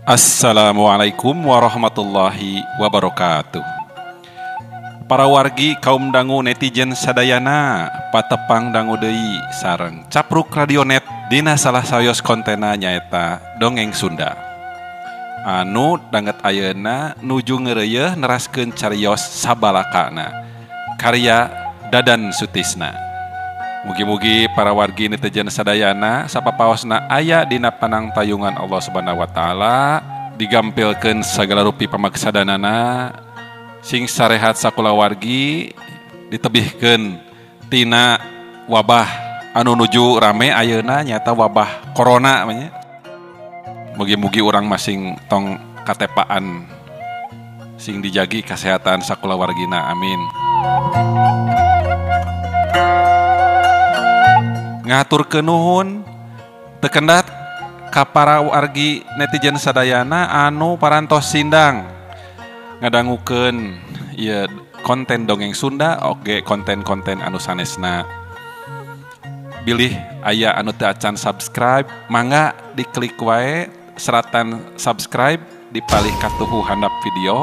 Assalamualaikum warahmatullahi wabarakatuh. Para wargi kaum dangu netizen sadayana patepang dangu deui sareng Capruk Radionet dina salah sawios kontena nyaeta Dongeng Sunda. Anu danget ayeuna nuju ngeureuyeeh neraskeun cariyos sabalakana karya Dadan Sutisna. Mugi-mugi para wargi netizen sadayana sapapaosna aya dina panangtayungan Allah Subhanahu wa taala, digampilkeun sagala rupi pamaksadanana, sing sarehat sakulawargi, ditebihkeun tina wabah anu nuju rame ayeuna nyaeta wabah corona nya. Mugi-mugi urang masing tong katepaan, sing dijagi kesehatan sakulawargina, amin. Ngaturkeun nuhun teu kendat ka para wargi netizen sadayana anu parantos sindang ngadangukeun ieu konten Dongeng Sunda oge konten-konten anu sanesna. Bilih aya anu teu acan subscribe, mangga diklik wae seratan subscribe dipalih katuhu handap video.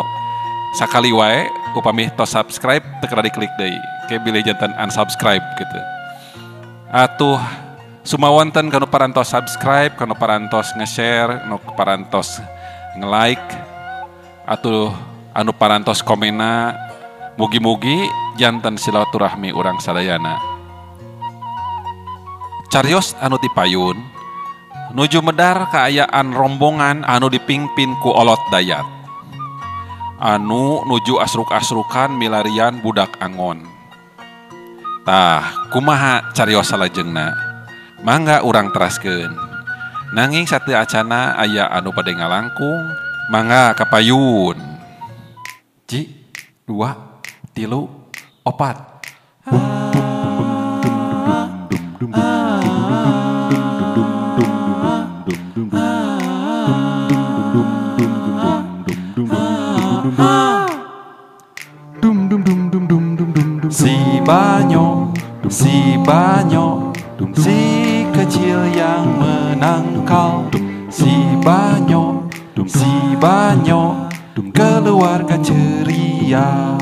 Sakali wae upami tos subscribe teu kena diklik deui. Ke bilih janten unsubscribe gitu. Atuh sumawonten kanu parantos subscribe, kanu parantos nge-share, kanu parantos nge-like, atuh anu parantos komena, mugi-mugi janten silaturahmi urang sadayana. Carios anu tipayun nuju medar kaayaan rombongan anu dipingpin ku olot dayat, anu nuju asruk-asrukan milarian budak angon. Tah, kumaha carios salajengna? Mangga urang teraskeun. Nanging sateu acana aya anu bade ngalangkung, mangga kapayun. Ji, 2, 3, 4. Si Banyo, si kecil yang menangkal. Si Banyo, si Banyo, keluarga ceria.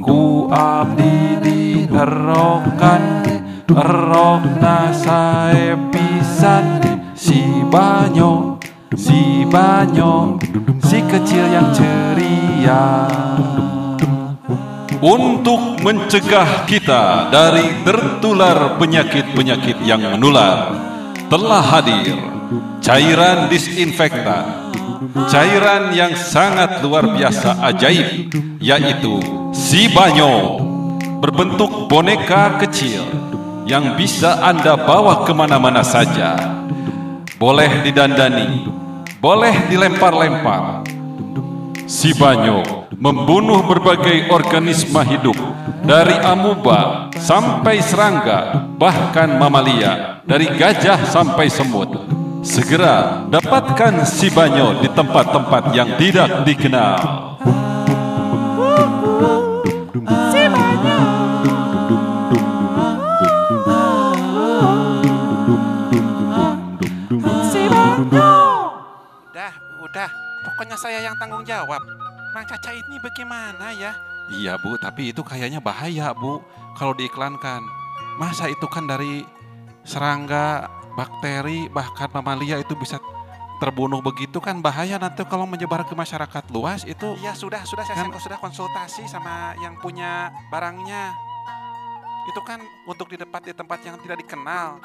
Ku abdi dierokan, erokna sae pisan. Si Banyo, si Banyo, si kecil yang ceria. Untuk mencegah kita dari tertular penyakit-penyakit yang menular, telah hadir cairan disinfektan, cairan yang sangat luar biasa ajaib, yaitu Si Banyo, berbentuk boneka kecil yang bisa Anda bawa kemana-mana saja. Boleh didandani, boleh dilempar-lempar. Si Banyo membunuh berbagai organisme hidup, dari amuba sampai serangga, bahkan mamalia, dari gajah sampai semut. Segera dapatkan Si Banyo di tempat-tempat yang tidak dikenal. Si Banyo. Si Banyo. Udah, pokoknya saya yang tanggung jawab. Mang Caca ini bagaimana ya? Iya Bu, tapi itu kayaknya bahaya Bu kalau diiklankan. Masa itu kan dari serangga, bakteri, bahkan mamalia itu bisa terbunuh begitu kan bahaya nanti kalau menyebar ke masyarakat luas itu. Iya sudah saya kan, sudah konsultasi sama yang punya barangnya. Itu kan untuk di tempat yang tidak dikenal.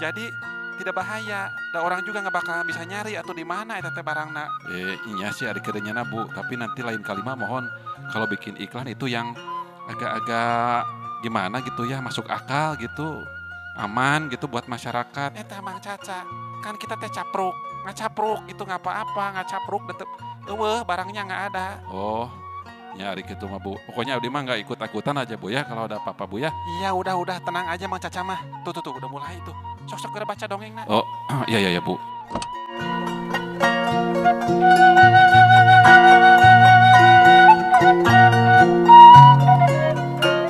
Jadi tidak bahaya, dan orang juga nggak bakal bisa nyari atau di mana eta teh barangna. Iya sih ada kedenyana Bu, tapi nanti lain kali mah mohon kalau bikin iklan itu yang agak-agak gimana gitu ya, masuk akal gitu, aman gitu buat masyarakat. Eta Mang Caca, kan kita teh capruk, ngacapruk itu nggak apa-apa, ngacapruk tetep eueuh barangnya nggak ada. Oh, nyari gitu mah Bu. Pokoknya abdi mah nggak ikut-ikutan aja Bu ya kalau ada apa-apa Bu ya. Iya udah tenang aja Mang Caca mah. Tuh udah mulai tuh. Sok-sok geura baca dongeng na. Oh, iya Bu.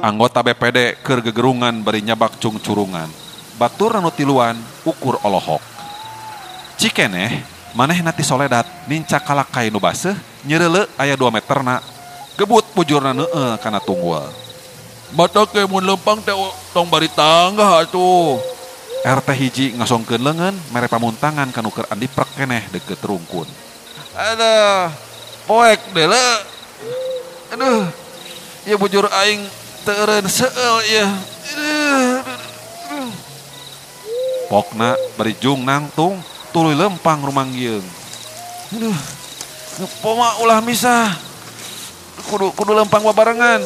Anggota BPD keur gegerungan bari nyabak cungcurungan. Batur anu tiluan ukur olohok. Cikeneh Manehna ti soledat nincak kalakai nu baseuh nyereuleu aya 2 meterna. Gebut bujurna neueul kana tunggul. Batak ge mun lempang teh tong bari tanggah atuh. RT hiji ngasongkeun leungeun mere pamuntangan ka nu keur andiprek keneh deukeut rungkun. Aduh, poek deuleu. Aduh, ieu bujur aing teu eureun seueul ieu. Aduh. Pokna bari jung nangtung tuluy lempang rumanggieung. Aduh, poma ulah misah. Kudu lempang babarengan.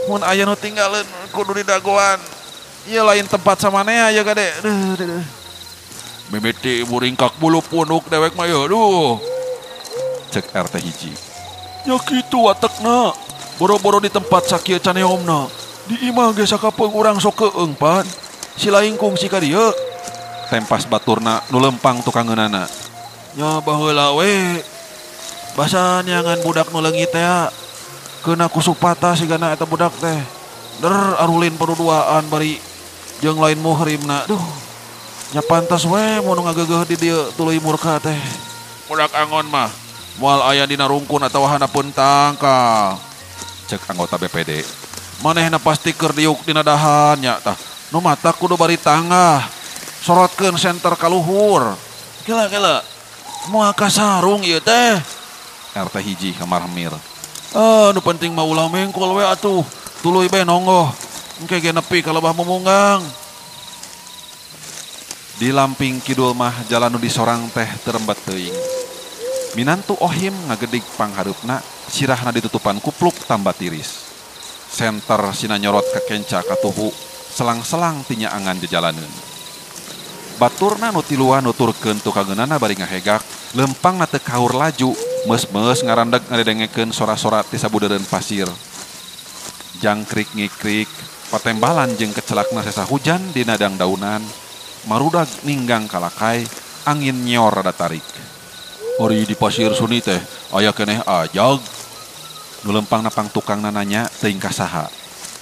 Mun aya nu tinggaleun kudu didagoan. Ieu lain tempat samanea ya gade. Aduh, aduh. Mimiti muringkak bulu punuk dewek mah yeuh. Aduh. Cek RT hiji. Ya kitu watekna. Boro-boro di tempat sakieu caneomna. Di imah ge sakapeung urang sok keung pan. Si laingkung si ka dieu. Tempas baturna nu lempang tukangeunana. Nya baheula we. Basa neangan budak nu leungit teh. Keuna kusupata sigana eta budak teh. Der arulin paduduaan bari jeung lain muhrimna. Duh. Nya pantas we mun ngageugeuh di dieu tuluy murka teh. Budak angon mah moal aya dina rungkun atawa handapeun tangkal. Cek anggota BPD. Manehna pasti keur diuk dina dahan nya tah. Nu mata kudu bari tanggah. Sorotkeun senter ka luhur. Kela-kela. Moal ka sarung ieu teh. RT hiji kamar-hemir. Ah, nu penting mah ulah mengkol we atuh. Tuluy bae nonggoh. Engke ge nepi ka lebah mumunggang. Di lamping kidul mah jalan nu disorang teh terembat teuing. Minantu Ohim ngagedig panghareupna, sirahna ditutupan kupluk tambah tiris. Senter sina nyorot ka kenca katuhu, selang-selang tinyaangan jejalaneun. Baturna nu tiluan nuturkeun tukangeunana bari ngahegak, lempangna teu kaur laju, meus-meus ngarandeg ngadedengekeun sora-sora ti sabudeureun pasir. Jangkrik ngikrik, patembalan jeung kecelakna sesa hujan dina dangdaunan, marudag ninggang kalakai, angin nyor rada tarik. Ari di pasir suni teh aya keneh ajag. Nu lempang napang tukangna nanya teuing ka saha.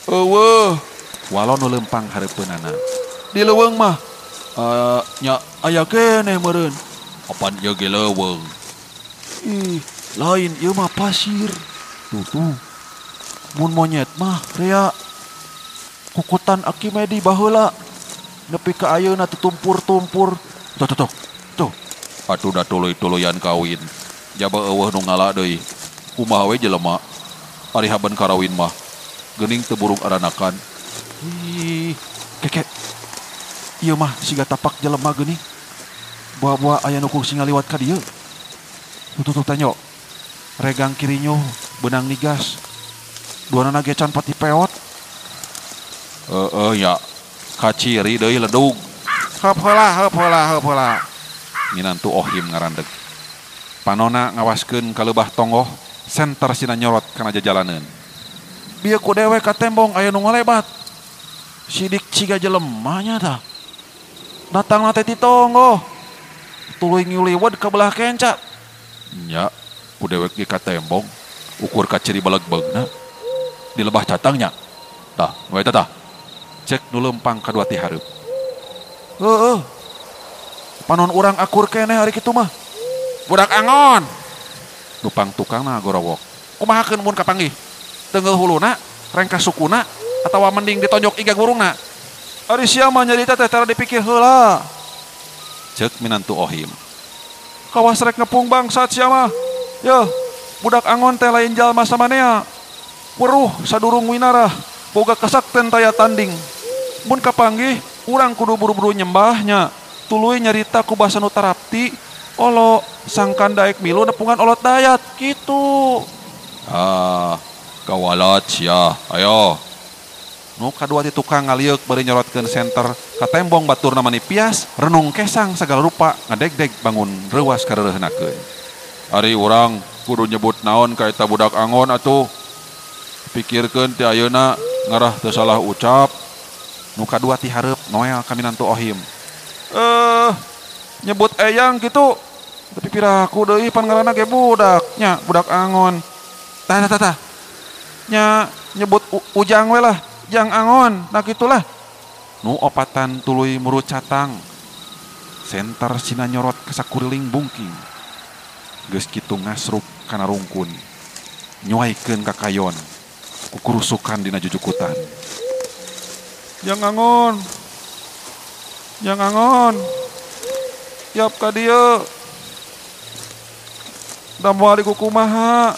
Eueuh, walo nu lempang hareupeunana. Di leuweung mah nya aya keneh meureun. Apan ieu ge leuweung? Ih, lain ieu mah pasir. Tuh tuh. Mun monyet mah rea kukutan aki medi baheula. Nepi ka ayeuna tutumpur-tumpur. Tuh tuh tuh. Tuh. Atuh da tuluy-tuluyan kawin. Jaba eueuh nu ngala deui. Kumaha we jelema. Ari haban karawin mah geuning teu burung aranakan. Ih, keke. Ieu mah siga tapak jelema geuning. Buah-buah aya nu kungsi ngaliwat ka dieu. Tuh tuh tanyo. Regang kirinyo benang nigas. Duanana ge can pati peot. Heeh ya. Kaciri deui ledug. Heup heula, heup heula, heup heula. Minantu Ohim ngarandeg. Panona ngawaskeun ka leubah tonggoh, senter sina nyorot kana jajalaneun. Bieu ku dewek ka tembong aya nu ngalebat. Sidik ciga jelema nya tah. Datangna teh ti tonggoh. Tuluy ngiuliwed ka belah kenca. Nya, ku dewek ge ka tembong, ukur ka ciri balegbeugna. Di lebah catangnya. Tah, nu eta tah. Cek nu lempang kadua ti hareup. Heueuh. Panon urang akur keneh hari kitu mah. Budak angon. Nupang tukangna gorowok. Kumahakeun mun kapanggih? Tenggel huluna, rengkas sukuna, atawa mending ditonjok iga gurungna. Ari sia mah nyarita teh tara dipikir heula. Cek minantu Ohim. Kawas rek ngepung bangsat sia mah. Yeuh, budak angon teh lain jalma samanea. Weruh sadurung winarah, boga kasakten taya tanding. Mun kapanggih, urang kudu buru-buru nyembahnya. Tuluy nyarita ku basa nu tarapti, olo sangkan daek milu nepungan olot dayat gitu. Ah, kawalat sia, ayo. Nu kadua ti tukang ngalieuk bari nyorotkeun senter ka tembong baturna mani pias, renung kesang sagala rupa ngadegdeg bangun reuas kareureunahkeun. Ari urang kudu nyebut naon ka eta budak angon atuh. Pikirkeun ti ayeuna ngarah teu salah ucap. Nu kadua ti hareup Noel ka minantu Ohim. Nyebut eyang gitu. Tapi piraku deui pan ngaranna ge budak nya, budak angon. Tah tah tah. Nya nyebut ujang we lah, jang angon, nah gitulah. Nu opatan tuluy muru catang. Senter sina nyorot ka sakuriling bungking. Geus kitu ngasruk kana rungkun. Nyuaikeun ka kayon. Kukurusukan dina jujukutan. Jang angon. Jang angon. Yap ka dieu. Da moal kumaha.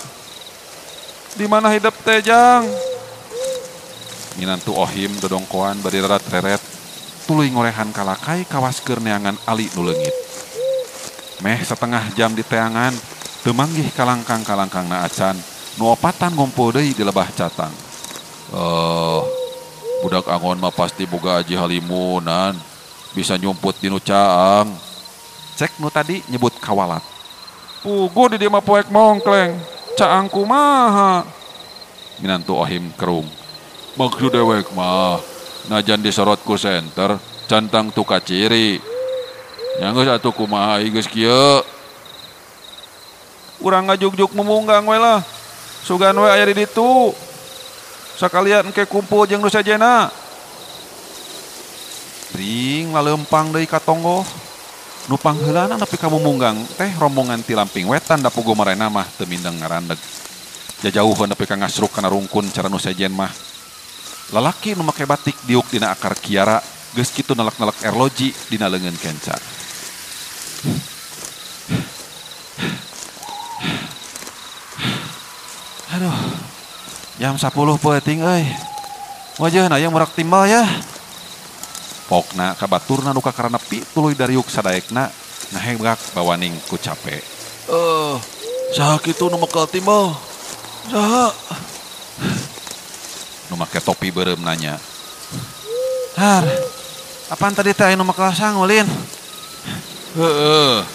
Di mana hidep teh jang? Minantu Ohim dodongkoan bari reret-reret. Tuluy ngorehan kalakai kawas keur neangan ali nu leungit. Meh setengah jam di teangan, teu manggih kalangkang-kalangkangna acan, nu opatan ngumpul deui di lebah catang. Budak angon mah pasti boga aji halimunan, bisa nyumput di nu caang. Cek nu tadi nyebut kawalat. Puguh di dieu mah poek mongkleng, caang kumaha? Minantu Ohim kerung. Maksud dewek mah, najan disorot ku senter, cantang tu kaciri. Nya geus atuh kumaha geus kieu. Urang ngajugjuk mumunggang we lah. Sugan we aya di ditu. Sakalian engke kumpul jeung nu sejena. Ring laleumpang deui ka tonggoh. Nu pangheulana nepi ka mumunggang teh rombongan ti lamping wetan da puguh marena mah teu mindeng ngarandeg. Jajauheun nepi ka ngasruk kana rungkun cara nu sejen mah. Lalaki nu make batik diuk dina akar kiara geus kitu nelek-nelek erloji dina leungeun kenca. Aduh, jam 10 peuting euy. Wajahna yang merak timbal ya. Pokna kabaturna nu kakara nepi tuluy dariuk sadaekna ngahebak bawaning ku cape. Saha kitu nu mekel timbal? Saha? Nu make topi beureum nanya. Har, apaan tadi teh anu mekel sangulin? Heeh.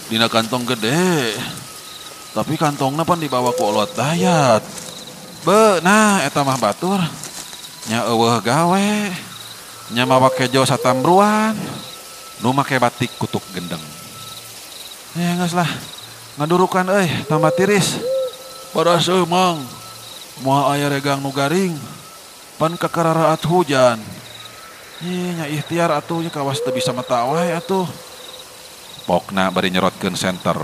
Dina kantong gede. Tapi kantongna pan dibawa ku olot dayat. Be, nah eta mah batur. Nya eueuh gawe. Nya mawa kejo satambruan. Nu make batik kutuk gendeng. Geus lah. Ngadurukan euy, tambah tiris. Paraseuh mang. Moal aya regang nu garing. Pan kakararaat hujan. Ih, nya ikhtiar atuh nya kawas teu bisa mata wae atuh. Pokna bari nyerotkeun senter.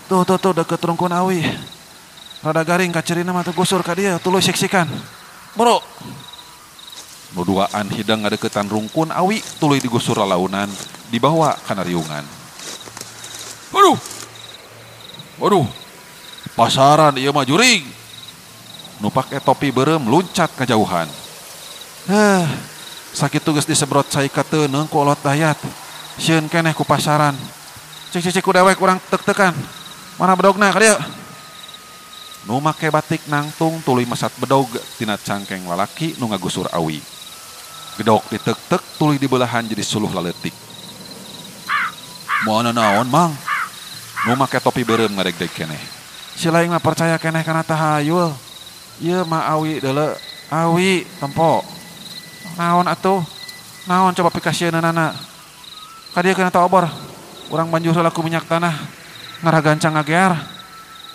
Tuh tuh tuh deket rungkun awi. Rada garing kacirina mah teu gusur ka dieu, tuluy siksikan. Bro. Nu duaan hidang ngadeukeutan rungkun awi tuluy digusur lalaunan, dibawa kana riungan. Aduh. Waduh. Pasaran ieu mah jurig. Nu pake topi beureum luncat kajauhan. Sakitu geus disebrot cai kateuneng ku olot dayat. Sieun keneh ku pasaran. Cik cik ku dewek urang tek-tekan. Mana bedogna ka dieu? Nu make batik nangtung tuluy mesat bedog tina cangkeng lalaki nu ngagusur awi. Gedog ditek-tek tuluy dibelahan jadi suluh laletik. Moal naon mang? Nu make topi beureum ngadegdeg keneh. Si lain mah percaya keneh kana tahayul. Ieu mah awi deuleu, awi tempo. Naon atuh? Naon coba pikasieunana? Ka dieu kana obor. Urang banjur heula ku minyak tanah. Ngaragancang ngagear.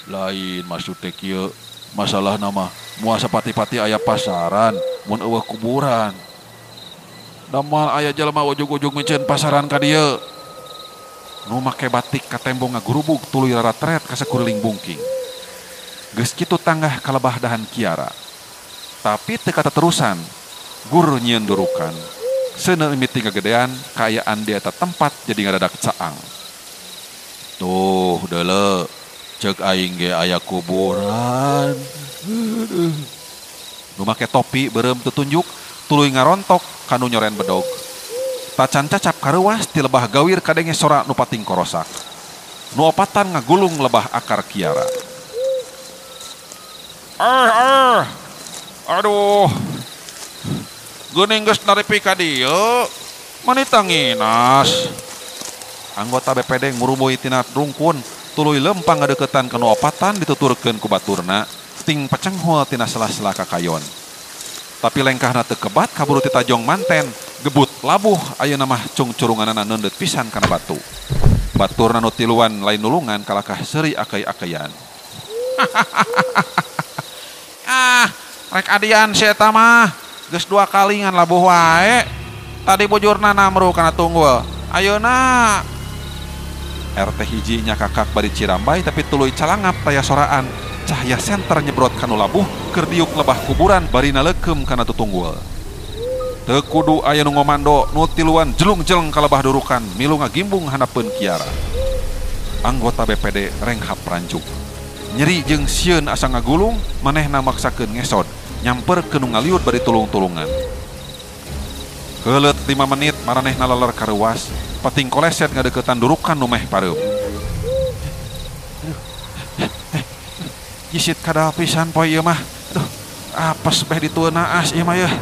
Lain maksud teh kieu, masalah nama moal sapati-pati aya pasaran mun eueuh kuburan. Da moal aya jelema ujug-ujug miceun pasaran ka dieu. Nu make batik katembong ngagurubug tuluy raratret ka sakuriling bungking. Geus kitu tanggah kalebah dahan kiara. Tapi teu kataterusan, gur nyieun durukan. Seuneu mimiti ngagedean kaayaan di eta tempat jadi ngadadak caang. Tuh deuleu, ceuk aing ge aya kuburan. Nu make topi beureum tutunjuk tuluy ngarontok kanu nyoren bedog. Tacan cacap kareuwas ti lebah gawir kadenge sora nu pating korosak. Nu opatan ngagulung lebah akar kiara. Aduh. Geuning geus narepi ka dieu, mani tanginas. Anggota BPD ngurumuy tina rungkun, tuluy lempang ngadeukeutan ka nu opatan dituturkeun ku baturna, ting pecenghul tina sela-sela kakayon. Tapi lengkahna teu kebat kaburu ti tajong manten, gebut labuh ayeuna mah cungcurunganana neundeut pisan kana batu. Baturna nu tiluan lain nulungan kalakah seuri akay-akayan. Ah, rek adian si eta mah. Geus 2 kali ngan labuh wae. Tadi bujurna namru kana tunggul. Ayeuna RT hiji nyakakak bari cirambay tapi tuluy calangap taya soraan. Cahaya senter nyebrot kanu labuh keur diuk lebah kuburan bari naleukeum kana tutunggul. Teu kudu aya nu ngomando nu tiluan jelung-jeleng ka lebah durukan milu ngagimbung handapeun Kiara. Anggota BPD renghap ranjuk. Nyeri jeung sieun asa ngagulung manehna maksakeun ngesod nyamperkeun nu ngaliut bari tulung-tulungan. Keuleut 5 menit maranehna leler karuas, pating koleset ngadeukeutan durukan nu meh pareum. Jisit kadal pisan poe ieu mah. Aduh, apes beh ditueun naas ieu mah yeuh.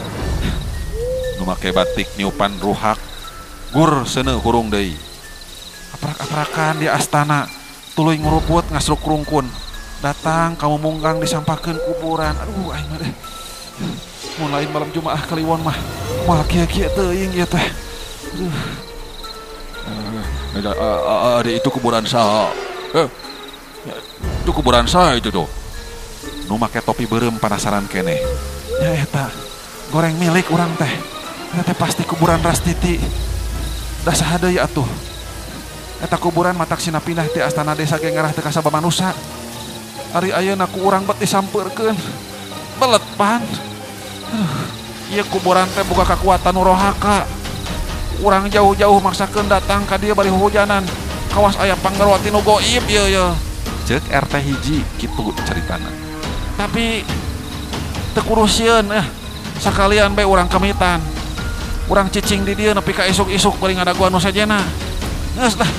Nu make batik niupan ruhak, gur seuneu hurung deui. Aprak-aprakan di astana, tuluy nguruput ngasruk rungkun. Datang kamu munggang disampahkeun kuburan. Aduh aing mah deh. Mun lain malam Jumaah Kliwon mah moal kieu-kieu teuing ieu teh. Aduh. Ada itu kuburan saha? Itu kuburan saha itu tuh. Nu make topi beureum panasaran keneh. Ya eta, goreng milik urang teh. Eta teh pasti kuburan Rastiti. Da saha deui atuh. Eta kuburan matak sina pindah ti astana desa ge ngarah teu kasaba manusa. Ari ayeuna ku urang bet disampeurkeun. Belet pan. Aduh, ieu kuburan teh boga kakuatan nu rohaka. Urang jauh-jauh maksakeun datang ka dieu bari hujanan. Kawas aya panggarwa ti nu goib ieu ye. Ceuk RT hiji kitu caritana. Tapi teu kudu sieun sakalian bae urang kemitan. Urang cicing di dieu nepi ka isuk-isuk bari ngadaguan nu sejena. Geus lah.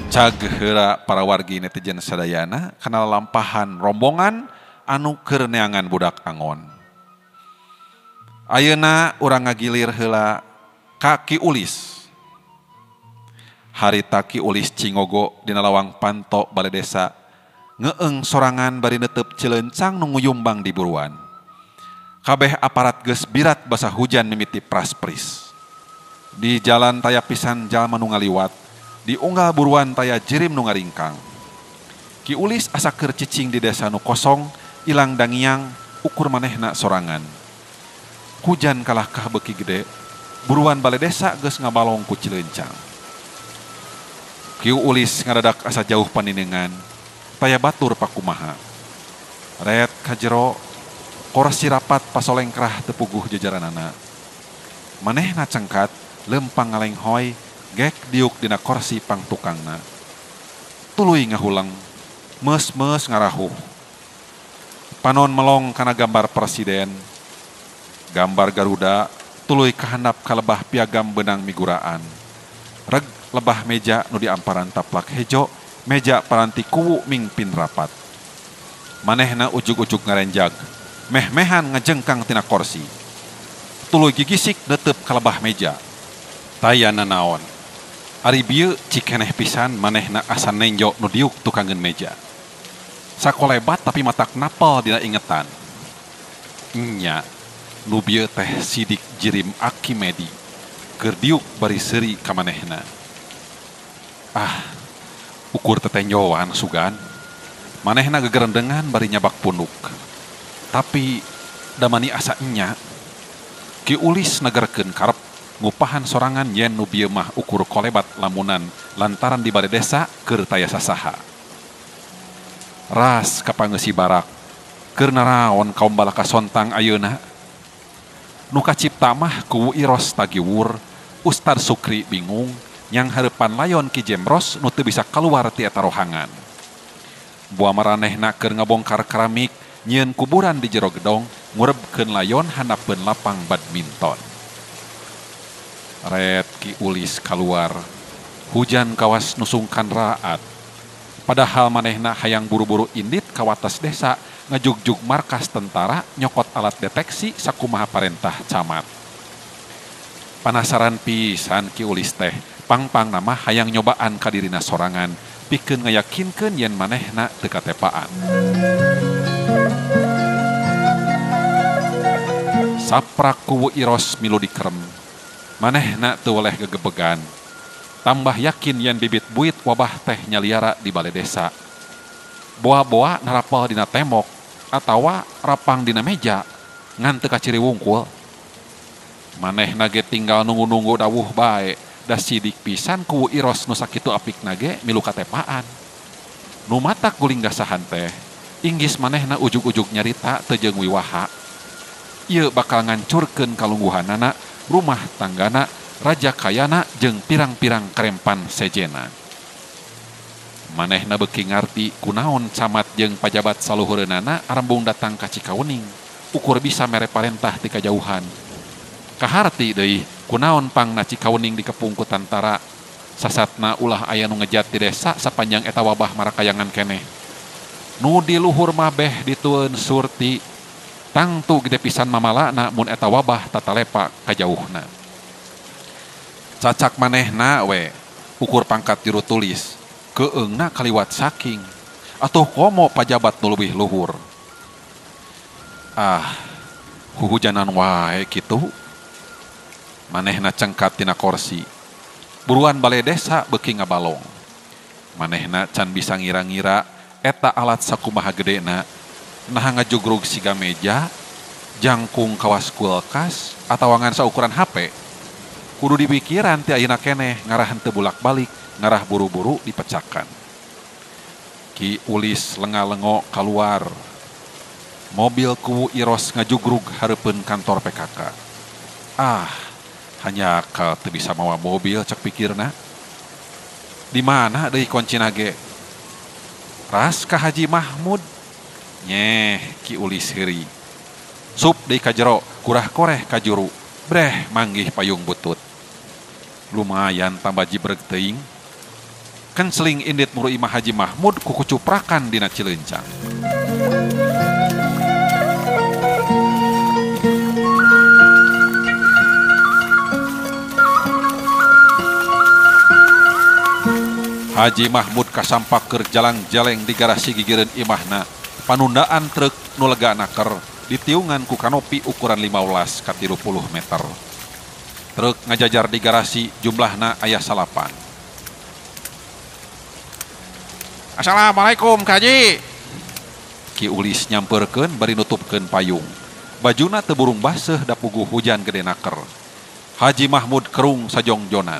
Cag heula para wargi netizen sadayana kana lampahan rombongan anu keur neangan budak angon. Ayeuna urang ngagilir heula ka Ki Ulis. Harita Ki Ulis cingogo dina lawang panto bale desa ngeeng sorangan bari netep cilencang nu nguyumbang di buruan. Kabeh aparat geus birat basa hujan mimiti praspris. Di jalan taya pisan jalma nu ngaliwat, di unggal buruan taya jirim nu ngaringkang. Ki Ulis asa keur cicing di desa nu kosong, ilang dangiang, ukur manehna sorangan. Hujan kalahkah beuki gede, buruan bale desa geus ngabalong ku cilencang. Ki Ulis ngadadak asa jauh paninengan, taya batur pakumaha. Ret kajero, korsi rapat pasolengkrah tepuguh jajaranana. Manehna cengkat, lempang ngalenghoy, gek diuk dina korsi pangtukangna. Tuluy ngahuleng, meus-meus ngarahuh. Panon melong kana gambar presiden, gambar Garuda, tuluy kahandap kalebah piagam benang miguraan. Reg lebah meja nu diamparan taplak hejo, meja paranti kuwu mingpin rapat. Manehna ujug-ujug ngarenjag, meh-mehan ngajengkang tina korsi. Tuluy gigisik netep kalebah meja. Taya nanaon. Ari bieu cikeneh pisan manehna asa nenjo nu diuk tukangeun meja. Sakolebat tapi matak napal dina ingetan. Nya, nu bieu teh sidik jirim Akimedi. Keur diuk bari seuri ka manehna. Ah, ukur tetenjoan sugan. Manehna gegerendengan bari nyabak punduk. Tapi damani asa nya. Ki Ulis negerkeun karep ngupahan sorangan yen nu bieu mah ukur kolebat lamunan lantaran di bale desa keur taya sasaha. Ras kapangeusi barak keur naraon kaum balaka sontang ayeuna. Nu kacipta mah kuwu Iros tagiwur, Ustad Sukri bingung nyang hareupan layon Ki Jemros nu teu bisa kaluar ti eta rohangan. Buah maranehna keur ngabongkar keramik nyieun kuburan di jero gedong ngurebkeun layon handapeun lapang badminton. Ret Ki Ulis kaluar, hujan kawas nusungkan raat. Padahal manehna hayang buru-buru indit ka wates desa ngajugjug markas tentara nyokot alat deteksi sakumaha parentah camat. Panasaran pisan Ki Ulis teh, pangpang nama hayang nyobaan ka dirina sorangan, pikeun ngayakinkeun yen manehna teu katepaan. Saprak kuwu Iros milu dikerem. Manehna teu weleh gegebegan. Tambah yakin yen bibit buit wabah teh nyaliara di bale desa. Boa-boa narapal dina tembok atawa rapang dina meja ngan teu kaciri wungkul. Manehna ge tinggal nunggu-nunggu dawuh bae, da sidik pisan ku Iros nu sakitu apikna ge milu katepaan. Nu matak guling gasahan teh, inggis manehna ujug-ujug nyarita teu jeung wiwaha. Ieu bakal ngancurkeun kalungguhanana, rumah tanggana, raja kayana jeung pirang-pirang kerempan sejena. Manehna beuki ngarti kunaon camat jeung pajabat saluhureunana arembung datang ka Cikauning, ukur bisa mere parentah ti kajauhan. Kaharti deui kunaon pangna Cikauning dikepung ku tantara, sasatna ulah aya nu ngejat di desa sapanjang eta wabah marakayangan keneh. Nu di luhur mah beh ditueun surti, tangtu gede pisan mamalana mun eta wabah tatalepa kajauhna. Cacak manehna we ukur pangkat juru tulis, keengna kaliwat saking atuh komo pajabat nu leuwih luhur. Ah, huhujanan wae kitu. Manehna cengkat tina korsi. Buruan balai desa beuki ngabalong. Manehna can bisa ngira-ngira eta alat sakumaha gedena, naha ngajugrug siga meja, jangkung kawas kulkas, atawa ngan saukuran HP. Kudu dipikiran ti ayeuna keneh ngarah henteu bulak-balik, ngarah buru-buru dipecakan. Ki Ulis lenga-lengo kaluar. Mobil kuwu Iros ngajugrug hareupeun kantor PKK. Ah, hanya akal teu bisa mawa mobil cek pikirna. Di mana deui kuncina ge? Ras ka Haji Mahmud. Nyeh, Ki Ulis heuri. Sup deui ka jero, kurah koreh ka juru. Breh manggih payung butut. Lumayan tambah jibreg teuing. Kenseling indit muru imah Haji Mahmud ku kucuprakan dina Cilencang. Haji Mahmud kasampak keur jalang-jaleng di garasi gigireun imahna. Panundaan truk nu lega naker ditiungan ku kanopi ukuran 15 ka 30 meter. Truk ngajajar di garasi jumlahna aya 9. Assalamualaikum Kaji. Ki Ulis nyamperkeun bari nutupkeun payung. Bajuna teu burung baseuh da puguh hujan gede naker. Haji Mahmud kerung sajongjonan.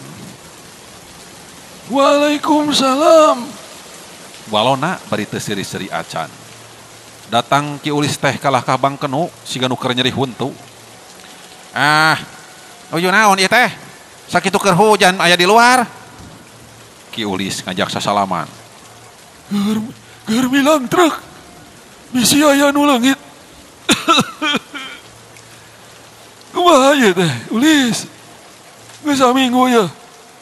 Waalaikumsalam. Walona bari teu seri-seri acan. Datang Ki Ulis teh kalah ka bangkenu siga nu keur nyeri huntu. Ah, nuju naon ieu teh? Sakitu keur hujan aya di luar. Ki Ulis ngajak sasalaman. Keur milang truk. Bisi aya nu leungit. Kumaha ieu teh, Ulis? Geus saminggu ye.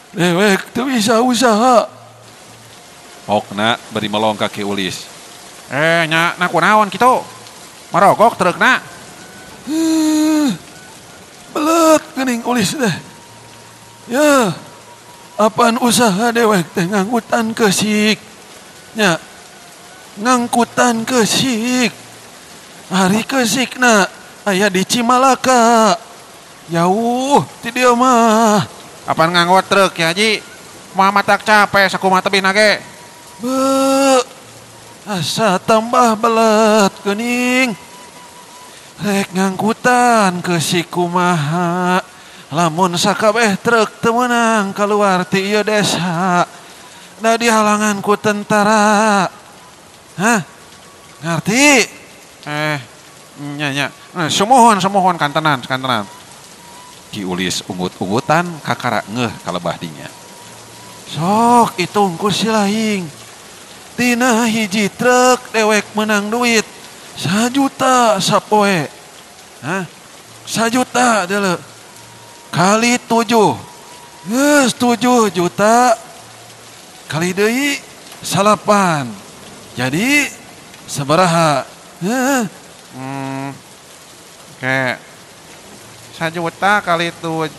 Dewek teu bisa usaha. Pokna bari melong ka Ki Ulis. Nya na kunaon kitu? Marogok trukna. Belet geuning Ulis teh. Ya, apaan usaha dewek teh ngangkutan keusik. Nya, ngangkutan keusik. Ari keusikna aya di Cimalaka. Jauh ti dieu mah. Apaan nganggo truk ya Haji? Moal matak capek sakumaha tebihna ge. Be, asa tambah belet geuning. Rek ngangkutan keusik kumaha. Lamun sakabeh truk teu meunang kaluar ti ieu desa. Da dihalangan ku tentara. Hah? Ngarti? Nya nya. Sumuhun kantenan. Ki Ulis ungut-ungutan kakara ngeuh kalebah dinya. Sok hitung ku si laing. Tina hiji truk dewek menang duit 1 juta sapoe. Hah? 1 juta deuleu. Kali 7. Geus 7 juta. Kali deui 8. Jadi sabaraha? Heuh. Oke. 1 juta kali 7,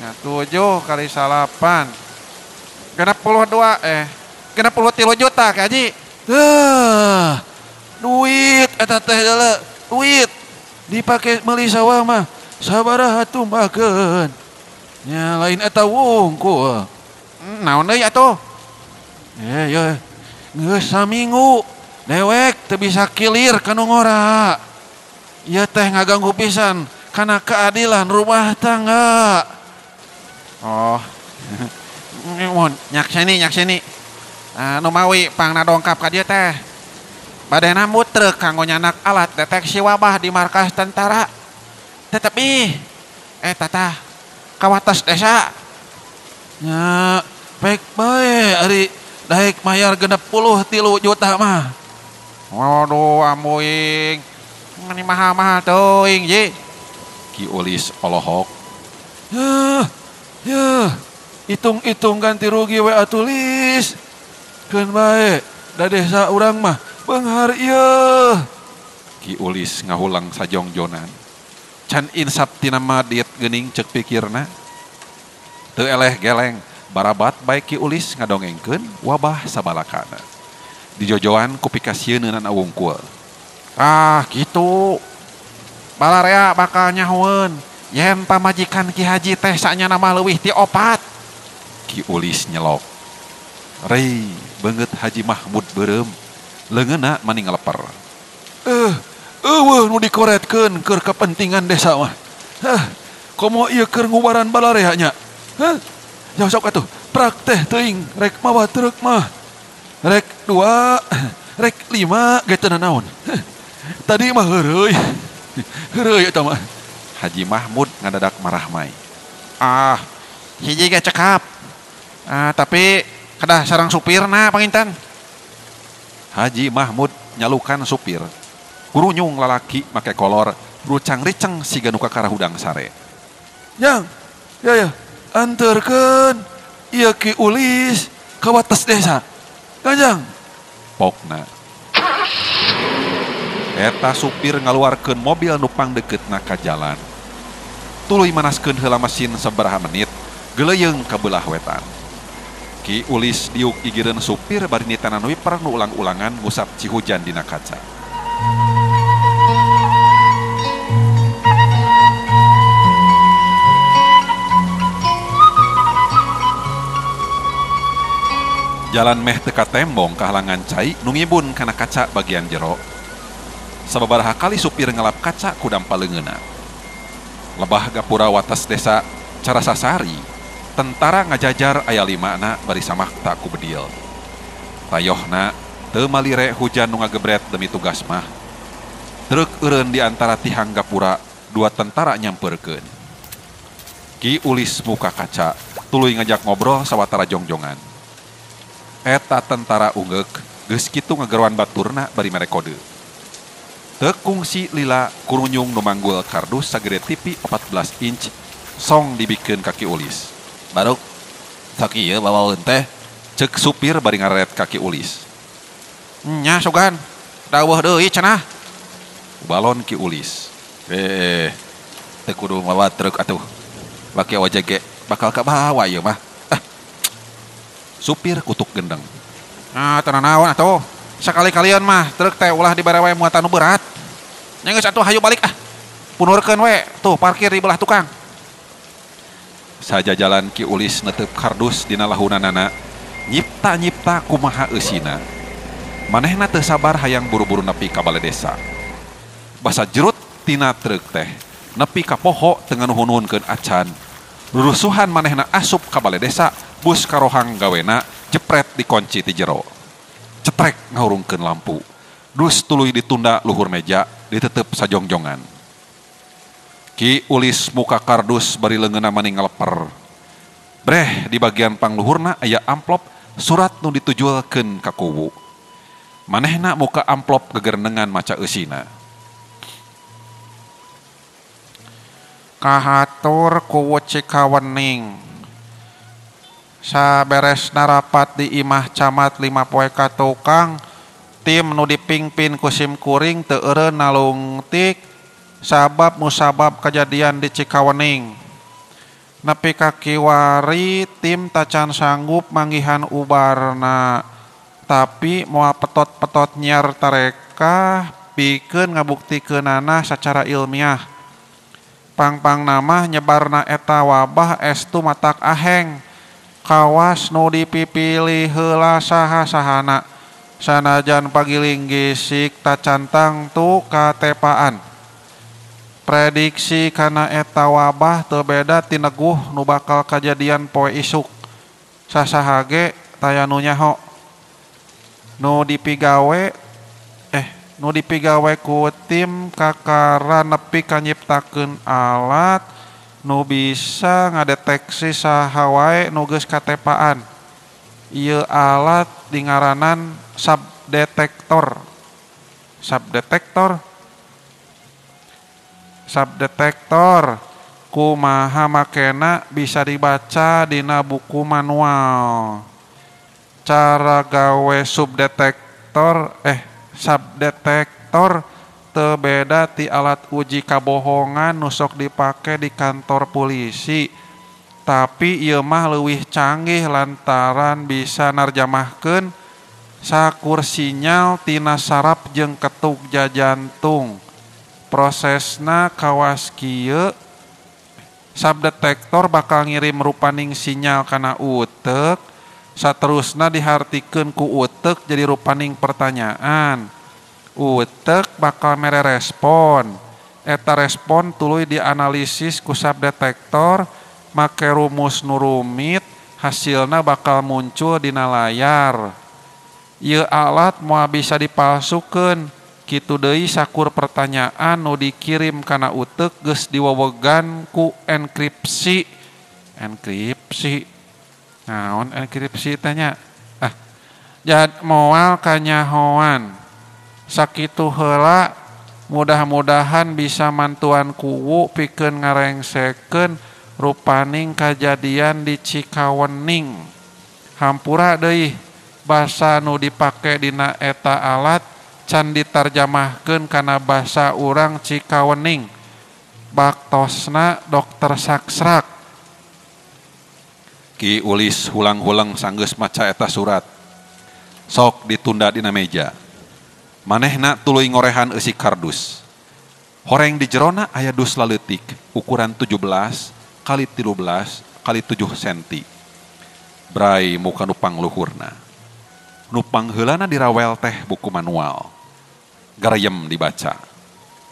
ya 7 kali 8, 62, 63 juta Kak Haji. Tuh, duit eta teh deuleu, duit dipake meuli sawah mah sabaraha tumbakeun. Nya lain eta wungkul. Naon deui atuh? Ya, geus saminggu dewek teu bisa kilir ka nu ngora. Ieu teh ngaganggu pisan Kana keadilan rumah tangga. Oh. Mun nyakseni. Nu mawi pangna dongkap ka dieu teh. Bade nambut truk kanggo nyanak alat deteksi wabah di markas tentara. Tetapi eta tah kawates desa. Nya pek bae ari daek mayar 63 juta mah. Waduh ambuing. Meni mahal-mahal teuing ji. Ki Ulis olohok. Yeuh, hitung-hitung ganti rugi we atuh Lis. Keun bae da desa urang mah beunghar ieu. Ki Ulis ngahulang sajongjonan. Can insap tina madit geuning ceuk pikirna. Teu eleh geleng barabat bae Ki Ulis ngadongengkeun wabah sabalakana. Dijojoan ku pikasieuneunan wungkul. Ah gitu. Balarea bakal nyahoeun yen pamajikan Ki Haji teh sanyana mah leuwih ti 4. Ki Ulis nyelok. Rei beungeut Haji Mahmud beureum, leungeunna mani ngaleper. Eueuh nu dikoretkeun keur kepentingan desa mah. Hah, komo ieu keur ngubaran balarea nya. Hah? Ya sok atuh, praktek teuing rek mawa truk mah. Rek 2, rek 5 ge teu nanaon. Tadi mah heureuy. Heureuy eta mah. Haji Mahmud ngadadak marah mai. Ah, hiji ge cekap. Ah, tapi kedah sareng supirna panginten. Haji Mahmud nyalukan supir. Gurunyung lalaki make kolor, rucang-riceng siga nu kakara hudang sare. Yang, ya, anterkeun ieu Ki Ulis ka wates desa. Kanjang. Pokna. Eta supir ngaluarkeun mobil nu pangdeukeutna ka jalan. Tuluy manaskeun heula mesin sabaraha menit, geuleuyeung ka beulah wetan. Ki Ulis diuk igireun supir bari nitanan wiper nu ulang-ulangan ngusap cihujan dina kaca. Jalan meh teka tembong kahalangan cai nu ngibun kana kaca bagian jero. Sababaraha kali supir ngelap kaca ku dampa leungeunna. Lebah gapura wates desa Carasasari, tentara ngajajar aya 5na bari samakta ku bedil. Tayohna teu malire hujan nu ngagebret demi tugas mah. Truk eureun di antara tihang gapura, 2 tentara nyampeurkeun. Ki Ulis muka kaca, tuluy ngajak ngobrol sawatara jongjongan. Eta tentara ungeuk, geus kitu ngageroan baturna bari mere kode. Teu kungsi lila kurunyung nu manggul kardus sagede TV 14 inch song dibikeun ka Ki Ulis. Baruk sakieu bawaeun teh, ceuk supir bari ngareret ka Ki Ulis. Nya sugan, daweuh deui cenah. Balon Ki Ulis. Teu kudu mawa truk atuh. Bake ojek ge bakal kabawa ieu mah. Supir kutuk gendeng. Nah, teu nanaon atuh. Sakali-kalian mah truk teh ulah dibere we muatan nu berat. Nya geus atuh hayu balik ah. Punurkeun we, tuh parkir di belah tukang. Saja jalan Ki Ulis netep kardus dina lahunanana, nyipta-nyipta kumaha eusina. Manehna teu sabar hayang buru-buru nepi ka bale desa. Basa jerut tina truk teh, nepi ka poho teu nganuhun-nuhunkeun acan. Rurusuhan manehna asup ka bale desa, bus karohang gawena jepret dikunci ti jero. Cetrek ngahurungkeun lampu. Dus tuluy ditunda luhur meja, ditetep sajongjongan. Ki Ulis muka kardus bari leungeunna mani ngaleper. Breh di bagian pangluhurna aya amplop surat nu ditujualkeun ka kuwu. Manehna muka amplop gegerenengan maca eusina. Kahatur kuwu Cikawening. Saberesna rapat di imah camat 5 poe ka tukang, tim nu dipingpin ku simkuring teu eureun nalungtik sabab musabab kejadian di Cikawening. Nepi ka kiwari tim tacan sanggup manggihan ubarna, tapi moal petot-petot nyiar tareka pikeun ngabuktikeunana sacara ilmiah. Pangpang nama nyebarna eta wabah estu matak aheng. Kawas nu dipipilih heula saha-sahana. Sanajan pagiling gisik tacantang tu katepaan. Prediksi kana eta wabah teu beda ti neguh nu bakal kajadian poe isuk. Sasaha ge taya nu nyaho. Nu dipigawe ku tim kakara nepi ka nyiptakeun alat nu bisa ngadeteksi saha wae nu geus katepaan. Ieu alat dingaranan subdetektor. Subdetektor kumaha makena bisa dibaca dina buku manual. Cara gawe subdetektor teu beda ti alat uji kabohongan nu sok dipake di kantor polisi. Tapi ieu mah leuwih canggih lantaran bisa narjamahkeun sakur sinyal tina saraf jeung ketuk jajantung. Prosesna kawas kieu, subdetektor bakal ngirim rupaning sinyal kana utek, saterusna dihartikeun ku utek jadi rupaning pertanyaan. Utek bakal mere respon. Eta respon tuluy dianalisis ku subdetektor make rumus nu rumit, hasilna bakal muncul dina layar. Ieu alat moal bisa dipalsukeun. Kitu deui sakur pertanyaan nu dikirim kana utek geus diwewegan ku enkripsi. Enkripsi. Naon enkripsi teh nya? Jad moal kanyahoan. Sakitu heula mudah-mudahan bisa mantuan kuwu pikeun ngarengsekeun rupaning kajadian di Cikawening. Hampura deui basa nu dipake dina eta alat can ditarjamahkeun kana basa urang Cikawening. Baktosna Dokter Saksrak. Ki Ulis hulang-hulang sanggeus maca eta surat. Sok ditunda dina meja. Manehna tuluy ngorehan eusi kardus. Horeng di jerona aya dus laleutik ukuran 17 kali 13 kali 7 senti. Brai muka nu pangluhurna. Nu pangheulana dirawel teh buku manual. Garayem dibaca.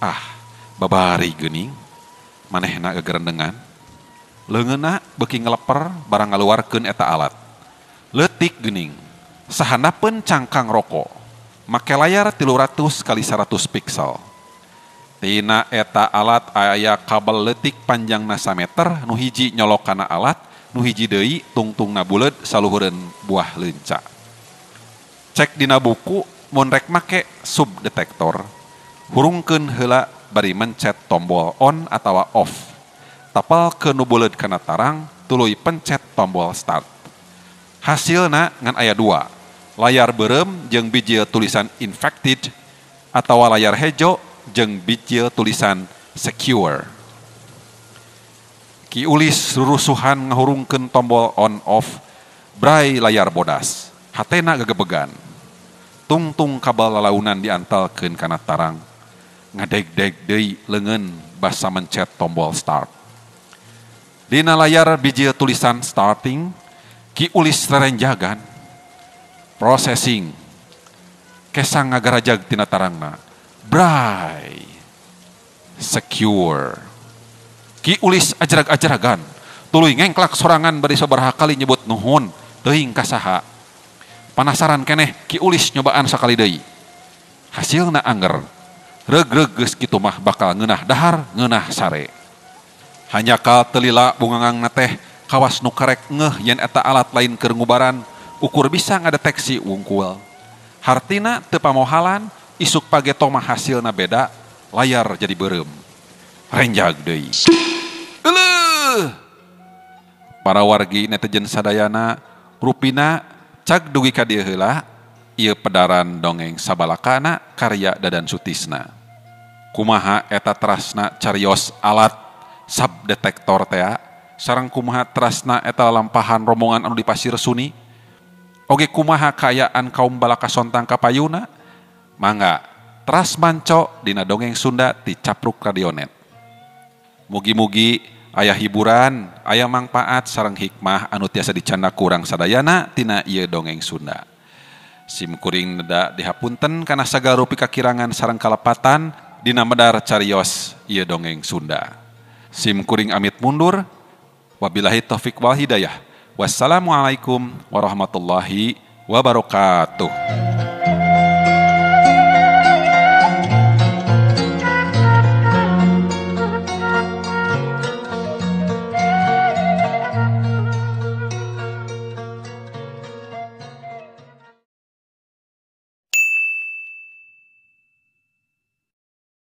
Ah, babari geuning. Manehna gegerendengan. Leungeunna beuki ngeleper barang ngaluarkeun eta alat. Leutik geuning. Sahandapeun cangkang rokok. Make layar 300 kali 100 piksel. Tina eta alat aya kabel leutik panjangna sameter, nu hiji nyolok kana alat, nu hiji deui tungtungna buleud saluhureun buah leunca. Cek dina buku mun rek make subdetektor, hurungkeun heula bari mencet tombol on atawa off. Tapalkeun nu buleud kana tarang, tuluy pencet tombol start. Hasilna ngan aya dua. Layar beureum jeung bijil tulisan infected atawa layar hejo jeung bijil tulisan secure. Ki Ulis rurusuhan ngahurungkeun tombol on off, brai layar bodas, hatena gegebegan. Tungtung kabel lalaunan diantalkeun kana tarang, ngadeg-deg deui leungeun basa mencet tombol start. Dina layar bijil tulisan starting, Ki Ulis rerenjagan. Processing, kesang ngagarajag tina tarangna, brai, secure. Ki Ulis ajrag-ajragan, tuluy ngengklak sorangan bari sabaraha kali nyebut nuhun, teuing ka saha. Panasaran keneh Ki Ulis nyobaan sakali deui. Hasilna anger, reug-reug geus kitu mah bakal ngeunah dahar, ngeunah sare. Hanjakal teu lila bungangangna teh kawas nu karek ngeuh yen eta alat lain keur ngubaran, ukur bisa ngadeteksi wungkul. Hartina teu pamohalan, isuk pageto mah hasilna beda, layar jadi beureum. Renjag deui. Euleuh! Para wargi netizen sadayana, rupina cag dugi ka dieu heula, ieu pedaran dongeng sabalakana karya Dadan Sutisna. Kumaha eta terasna carios alat subdetektor tea, sareng kumaha terasna eta lalampahan rombongan anu di Pasir Suni. Oge kumaha kaayaan kaum balaka sontang kapayuna? Mangga teras manco dina dongeng Sunda ti Capruk Radionet. Mugi-mugi aya hiburan, aya mangpaat sareng hikmah anu tiasa dicanda kurang sadayana tina ieu dongeng Sunda. Sim kuring neda dihapunten kana sagala rupi kakirangan sareng kalepatan. dina medar carios ieu dongeng Sunda. Sim kuring amit mundur. Wabillahi taufik wal hidayah. Wassalamualaikum warahmatullahi wabarakatuh.